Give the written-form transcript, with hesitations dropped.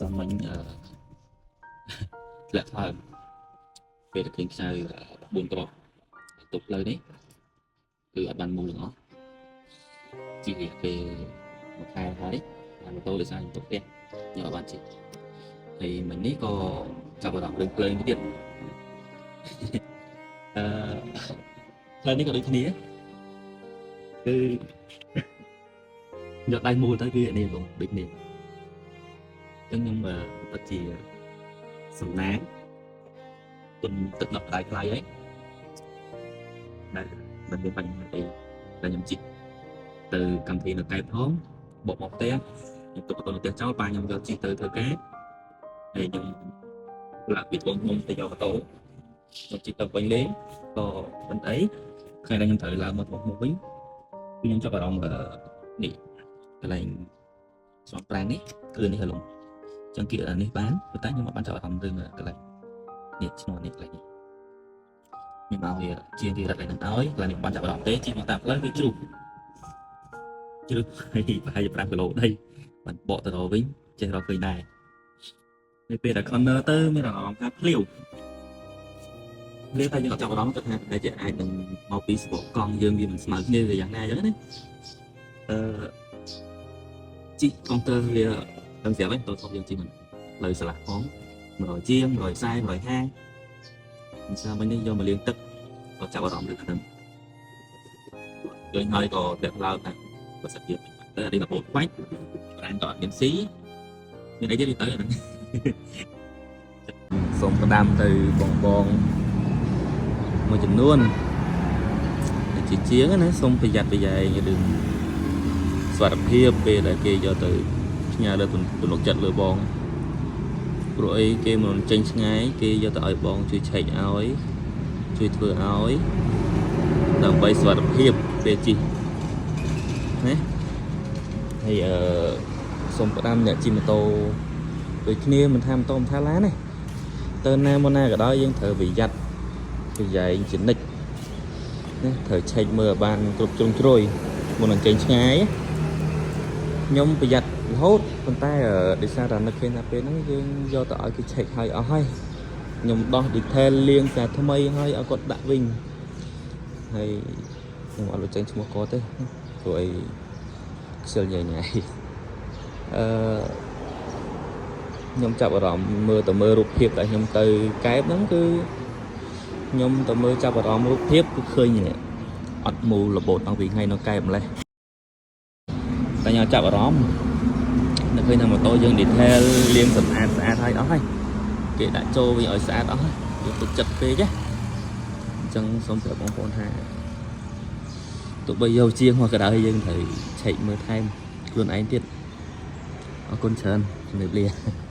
សាមញ្ញអឺធ្លាក់ថ្លើមពេលទៅឃើញខ្ចៅ4គ្រាប់ទុកផ្លូវនេះគឺអត់បានមូលទាំងអស់ជិះរយៈពេលមួយខែហើយបានម៉ូតូដោយសារខ្ញុំទុកផ្ទះខ្ញុំអត់បានជិះហើយមិញនេះក៏ចាប់អារម្មណ៍រឿងភ្លើងទៀតអឺផ្លូវនេះក៏ដូចគ្នាគឺយកដៃមូលទៅគឺអានេះបងដូចគ្នាអញ្ចឹងខ្ញុំពិតជាសំណាងទុនទឹកដក់ដៃថ្លៃហើយដែលមិនមានបញ្ហាអីដែលខ្ញុំជិះទៅកម្មវិធីនៅកែបផងបកមកផ្ទះខ្ញុំទុកម៉ូតូនៅផ្ទះចោលប៉ាខ្ញុំយកជិះទៅធ្វើការហើយខ្ញុំឡើងពីត្បូងឃ្មុំទៅយកម៉ូតូខ្ញុំជិះទៅវិញលេងក៏មិនអីថ្ងៃដែលខ្ញុំត្រូវឡើងមកត្បូងឃ្មុំវិញគឺខ្ញុំចាប់អារម្មណ៍នេះកន្លែងស្មប្រាំងនេះគឺនេះហលំចឹងគេអានេះបានប៉ុន្តែខ្ញុំអត់បានចាប់អារម្មណ៍រឿងកន្លែងនេះឈ្មោះនេះកន្លែងនេះខ្ញុំឲ្យជាងគេរត់កន្លែងហ្នឹងឲ្យកន្លែងនេះបានចាប់អារម្មណ៍ទេជិះមកតាមផ្លូវវាជ្រុះជ្រុះហើយប្រហែលជា5គីឡូដីបានបកទៅរកវិញចេះរកឃើញដែរនៅពេលដែល corner ទៅមានអារម្មណ៍ថាភ្លាវភ្លាវតែយើងអត់ចាប់អារម្មណ៍គាត់ថាប្រហែលជាអាចនឹងមកពីសបកកង់យើងវាមិនស្មើគ្នាឬយ៉ាងណាអញ្ចឹងណាអឺជិះកង់ទ័រវាដឹងស្រាប់ហើយតោធំយើងជិះមិនផ្លូវស្លាស់ផង100ជាង140 150មិនសាមិញនេះយកមកលាងទឹកក៏ចាប់អារម្មណ៍រឿងហ្នឹងឃើញហើយក៏ធ្លាក់ឡើងថាបើសិនជាទៅអានេះរហូតខ្វាច់ប្រានក៏អត់មានស៊ីមានអីទៀតទៅហ្នឹង សូមផ្ដាំទៅបងបងមួយចំនួនដែលជាជាងណាសូមប្រយ័ត្នប្រយែងរឿងសុវត្ថិភាពពេលដែលគេយកទៅផ្ញើលើទំនុកចិត្តលើបងព្រោះអីគេមិនចេញឆ្ងាយគេយកទៅឲ្យបងជួយឆែកឲ្យជួយធ្វើឲ្យដើម្បីសុវត្ថិភាពពេលជិះណាហើយអឺសូមផ្ដាំអ្នកជិះម៉ូតូដូចគ្នាមិនថាម៉ូតូមិនថាឡានទេ ទៅណាមកណាក៏ដោយយើងត្រូវប្រយ័ត្នប្រយែងជានិច្ចណាត្រូវឆែកមើលឲ្យបានគ្រប់ជ្រុងជ្រោយមុននឹងចេញឆ្ងាយខ្ញុំប្រយ័ត្នរហូតប៉ុន្តែដោយសារតែនឹកឃើញថាពេលហ្នឹងយើងយកទៅឲ្យគេឆែកឲ្យអស់ហើយខ្ញុំដោះ detail លាងសារថ្មីហើយឲ្យគាត់ដាក់វិញហើយខ្ញុំអត់លុចចេញឈ្មោះគាត់ទេព្រោះអីខ្ជិលញ៉ៃញ៉ៃអឺ ខ្ញុំចាប់អារម្មណ៍មើលទៅមើលរូបភាពដែលខ្ញុំទៅកែបហ្នឹងគឺខ្ញុំទៅមើលចាប់អារម្មណ៍រូបភាពគឺឃើញអត់មូលរបូតតាំងពីថ្ងៃនៅកែបម្លេះតែខ្ញុំចាប់អារម្មណ៍នៅឃើញថាម៉ូតូយើង detail លាងសម្អាតស្អាតហើយអស់ហើយគេដាក់ចូលវិញឲ្យស្អាតអស់ហើយយើងទុកចិត្តពេកណាអញ្ចឹងសូមប្រាប់បងប្អូនថាទោះបីយកជាងមកក៏ដោយយើងត្រូវឆែកមើលថែមខ្លួនឯងទៀតអរគុណច្រើនជំរាបលា។